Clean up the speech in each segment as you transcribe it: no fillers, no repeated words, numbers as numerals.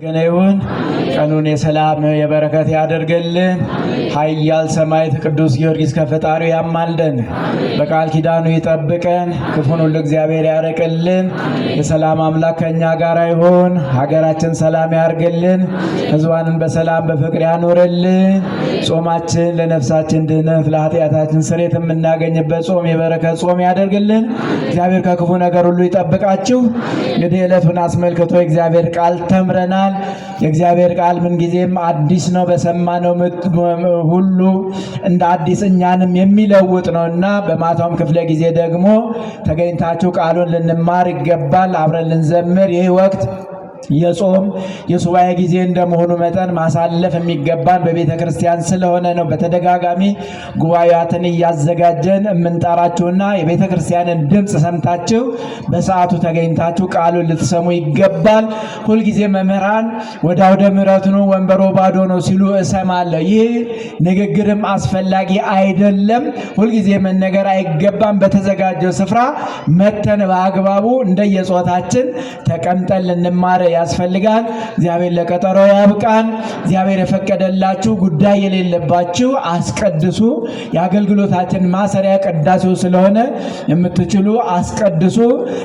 ገና ይሁን። ቀኑን የሰላም የበረከት ያደርግልን። ኃያል ሰማዕት ቅዱስ ጊዮርጊስ ከፈጣሪው ያማልደን፣ በቃል ኪዳኑ ይጠብቀን፣ ክፉን ሁሉ እግዚአብሔር ያርቅልን። የሰላም አምላክ ከእኛ ጋር ይሁን። ሀገራችን ሰላም ያርግልን፣ ሕዝቧንን በሰላም በፍቅር ያኖርልን። ጾማችን ለነፍሳችን ድህነት ለኃጢአታችን ስርየት የምናገኝበት ጾም የበረከት ጾም ያደርግልን። እግዚአብሔር ከክፉ ነገር ሁሉ ይጠብቃችሁ። እንግዲህ ዕለቱን አስመልክቶ የእግዚአብሔር ቃል ተምረናል። የእግዚአብሔር ቃል ምንጊዜም አዲስ ነው። በሰማነው ሁሉ እንደ አዲስ እኛንም የሚለውጥ ነው እና በማታውም ክፍለ ጊዜ ደግሞ ተገኝታችሁ ቃሉን ልንማር ይገባል። አብረን ልንዘምር። ይህ ወቅት የጾም የሱባኤ ጊዜ እንደመሆኑ መጠን ማሳለፍ የሚገባን በቤተ ክርስቲያን ስለሆነ ነው። በተደጋጋሚ ጉባኤያትን እያዘጋጀን የምንጠራችሁና የቤተ ክርስቲያንን ድምፅ ሰምታችሁ በሰዓቱ ተገኝታችሁ ቃሉን ልትሰሙ ይገባል። ሁልጊዜ መምህራን ወደ አውደ ምሕረቱ ነው ወንበሮ ባዶ ነው ሲሉ እሰማለሁ። ይህ ንግግርም አስፈላጊ አይደለም። ሁልጊዜ መነገር አይገባም። በተዘጋጀው ስፍራ መተን በአግባቡ እንደየጾታችን ተቀምጠን ልንማር ያስፈልጋል። እግዚአብሔር ለቀጠሮ ያብቃን። እግዚአብሔር የፈቀደላችሁ ጉዳይ የሌለባችሁ አስቀድሱ። የአገልግሎታችን ማሰሪያ ቅዳሴው ስለሆነ የምትችሉ አስቀድሱ።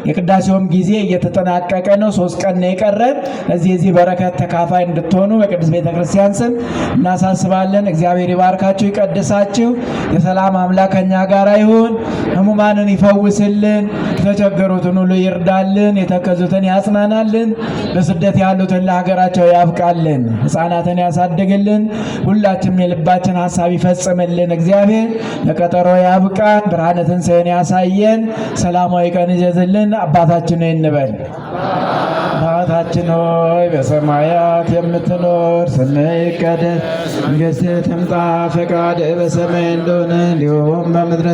የቅዳሴውም ጊዜ እየተጠናቀቀ ነው። 3 ቀን ነው የቀረን። ለዚህ የዚህ በረከት ተካፋይ እንድትሆኑ በቅድስት ቤተክርስቲያን ስም እናሳስባለን። እግዚአብሔር ይባርካችሁ፣ ይቀድሳችሁ። የሰላም አምላክ ከኛ ጋር ይሁን። ሕሙማንን ይፈውስልን፣ የተቸገሩትን ሁሉ ይርዳልን፣ የተከዙትን ያጽናናልን፣ በስደት ያሉትን ለሀገራቸው ያብቃልን፣ ሕፃናትን ያሳድግልን፣ ሁላችንም የልባችን ሀሳብ ይፈጽምልን። እግዚአብሔር ለቀጠሮ ያብቃን፣ ብርሃነ ትንሣኤን ያሳየን፣ ሰላማዊ ቀን ይዘዝልን። አባታችን ሆይ እንበል። አባታችን ሆይ በሰማያት የምትኖር፣ ስምህ ይቀደስ፣ መንግሥትህ ትምጣ፣ ፈቃድህ በሰማይ እንደሆነ እንዲሁም በምድር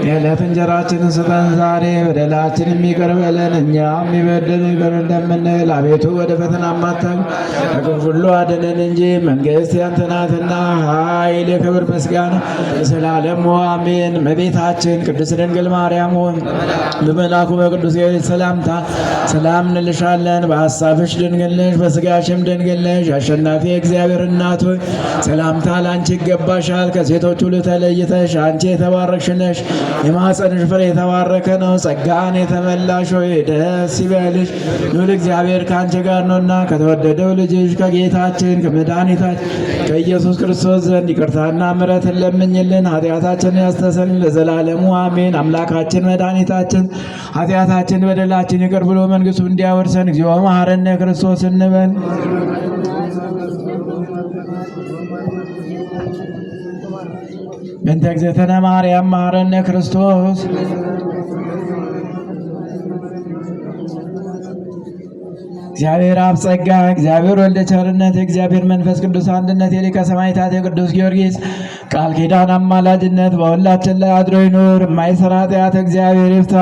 የዕለት እንጀራችንን ስጠን ዛሬ፣ በደላችንን ይቅር በለን እኛም የበደሉንን ይቅር እንደምንል፣ አቤቱ ወደ ፈተና አታግባን ከክፉ ሁሉ አድነን እንጂ መንግሥት ያንተ ናትና፣ ኃይል፣ ክብር፣ ምስጋና ለዘላለሙ አሜን። እመቤታችን ቅድስት ድንግል ማርያም ሆይ በመልአኩ በቅዱስ ገብርኤል ሰላምታ ሰላም እንልሻለን። በሐሳብሽ ድንግል ነሽ፣ በሥጋሽም ድንግል ነሽ። አሸናፊ እግዚአብሔር እናት ሆይ ሰላምታ ለአንቺ ይገባሻል። ከሴቶች ሁሉ ተለይተሽ አንቺ የተባረክሽ ነሽ፣ የማኅፀንሽ ፍሬ የተባረከ ነው። ጸጋን የተመላሽ ሆይ ደስ ይበልሽ፣ ልዑል እግዚአብሔር ከአንቺ ጋር ነውና ከተወደደው ልጅሽ ከጌታችን ከመድኃኒታችን ከኢየሱስ ክርስቶስ ዘንድ ይቅርታና ምሕረትን ለምኝልን ኃጢአታችንን ያስተሰርይልን ለዘላለሙ አሜን። አምላካችን መድኃኒታችን ኃጢአታችን በደላችን ይቅር ብሎ መንግሥቱ እንዲያወርሰን እግዚኦ መሐረነ ክርስቶስ እንበል። በእንተ እግዝእትነ ማርያም መሐረነ ክርስቶስ። እግዚአብሔር አብ ጸጋ፣ እግዚአብሔር ወልደ ቸርነት፣ የእግዚአብሔር መንፈስ ቅዱስ አንድነት፣ የሊቀ ሰማዕታት የቅዱስ ጊዮርጊስ ቃል ኪዳን አማላጅነት በሁላችን ላይ አድሮ ይኑር። የማይሰራ ኃጢአት እግዚአብሔር ይፍታ።